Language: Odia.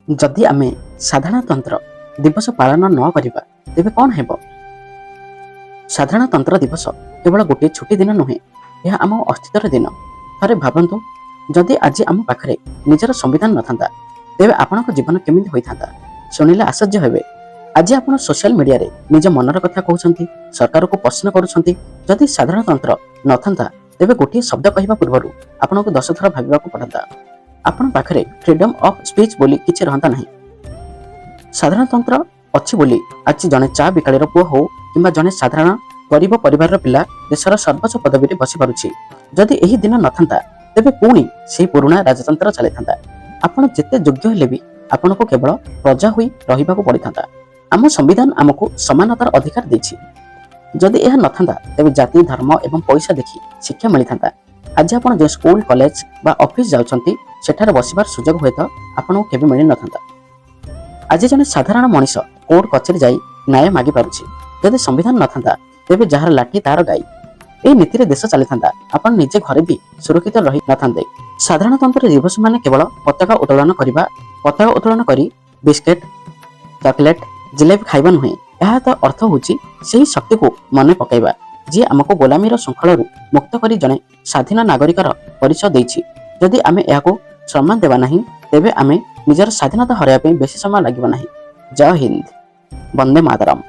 ଯଦି ଆମେ ସାଧାରଣତନ୍ତ୍ର ଦିବସ ପାଳନ ନ କରିବା, ତେବେ କ'ଣ ହେବ? ସାଧାରଣତନ୍ତ୍ର ଦିବସ କେବଳ ଗୋଟିଏ ଛୁଟି ଦିନ ନୁହେଁ, ଏହା ଆମ ଅସ୍ତିତ୍ୱର ଦିନ। ଥରେ ଭାବନ୍ତୁ, ଯଦି ଆଜି ଆମ ପାଖରେ ନିଜର ସମ୍ବିଧାନ ନଥାନ୍ତା, ତେବେ ଆପଣଙ୍କ ଜୀବନ କେମିତି ହୋଇଥାନ୍ତା? ଶୁଣିଲେ ଆଶ୍ଚର୍ଯ୍ୟ ହେବେ। ଆଜି ଆପଣ ସୋସିଆଲ ମିଡିଆରେ ନିଜ ମନର କଥା କହୁଛନ୍ତି, ସରକାରକୁ ପ୍ରଶ୍ନ କରୁଛନ୍ତି। ଯଦି ସାଧାରଣତନ୍ତ୍ର ନଥାନ୍ତା, ତେବେ ଗୋଟିଏ ଶବ୍ଦ କହିବା ପୂର୍ବରୁ ଆପଣଙ୍କୁ 10 ଥର ଭାବିବାକୁ ପଡ଼ନ୍ତା। ଆପଣଙ୍କ ପାଖରେ ଫ୍ରିଡମ୍ ଅଫ୍ ସ୍ପିଚ୍ ବୋଲି କିଛି ରହନ୍ତା ନାହିଁ। ସାଧାରଣତନ୍ତ୍ର ଅଛି ବୋଲି ଆଜି ଜଣେ ଚା ବିକାଳିର ପୁଅ ହଉ କିମ୍ବା ଜଣେ ସାଧାରଣ ଗରିବ ପରିବାରର ପିଲା ଦେଶର ସର୍ବୋଚ୍ଚ ପଦବୀରେ ବସିପାରୁଛି। ଯଦି ଏହି ଦିନ ନଥାନ୍ତା, ତେବେ ପୁଣି ସେହି ପୁରୁଣା ରାଜତନ୍ତ୍ର ଚାଲିଥାନ୍ତା। ଆପଣ ଯେତେ ଯୋଗ୍ୟ ହେଲେ ବି ଆପଣଙ୍କୁ କେବଳ ପ୍ରଜା ହୋଇ ରହିବାକୁ ପଡ଼ିଥାନ୍ତା। ଆମ ସମ୍ବିଧାନ ଆମକୁ ସମାନତାର ଅଧିକାର ଦେଇଛି। ଯଦି ଏହା ନଥାନ୍ତା, ତେବେ ଜାତି, ଧର୍ମ ଏବଂ ପଇସା ଦେଖି ଶିକ୍ଷା ମିଳିଥାନ୍ତା। ଆଜି ଆପଣ ଯେଉଁ ସ୍କୁଲ, କଲେଜ ବା ଅଫିସ ଯାଉଛନ୍ତି, ସେଠାରେ ବସିବାର ସୁଯୋଗ ହୁଏତ ଆପଣଙ୍କୁ କେବେ ମିଳିନଥାନ୍ତା। ଆଜି ଜଣେ ସାଧାରଣ ମଣିଷ କୋର୍ଟ କଚେରୀ ଯାଇ ନ୍ୟାୟ ମାଗିପାରୁଛି। ଯଦି ସମ୍ବିଧାନ ନଥାନ୍ତା, ତେବେ ଯାହାର ଲାଠି ତାର ଗାଈ, ଏହି ନୀତିରେ ଦେଶ ଚାଲିଥାନ୍ତା। ଆପଣ ନିଜେ ଘରେ ବି ସୁରକ୍ଷିତ ରହି ନଥାନ୍ତେ। ସାଧାରଣତନ୍ତ୍ର ଦିବସ ମାନେ କେବଳ ପତାକା ଉତ୍ତୋଳନ କରିବା, ପତାକା ଉତ୍ତୋଳନ କରି ବିସ୍କେଟ, ଚକୋଲେଟ, ଜିଲେବି ଖାଇବା ନୁହେଁ। ଏହା ତ ଅର୍ଥ ହେଉଛି ସେହି ଶକ୍ତିକୁ ମନେ ପକାଇବା, ଯିଏ ଆମକୁ ଗୋଲାମୀର ଶୃଙ୍ଖଳରୁ ମୁକ୍ତ କରି ଜଣେ ସ୍ୱାଧୀନ ନାଗରିକର ପରିଚୟ ଦେଇଛି। ଯଦି ଆମେ ଏହାକୁ ସମ୍ମାନ ଦେବା ନାହିଁ, ତେବେ ଆମେ ନିଜର ସ୍ୱାଧୀନତା ହରାଇବା ପାଇଁ ବେଶୀ ସମୟ ଲାଗିବ ନାହିଁ। ଜୟ ହିନ୍ଦ, ବନ୍ଦେ ମାତରମ୍।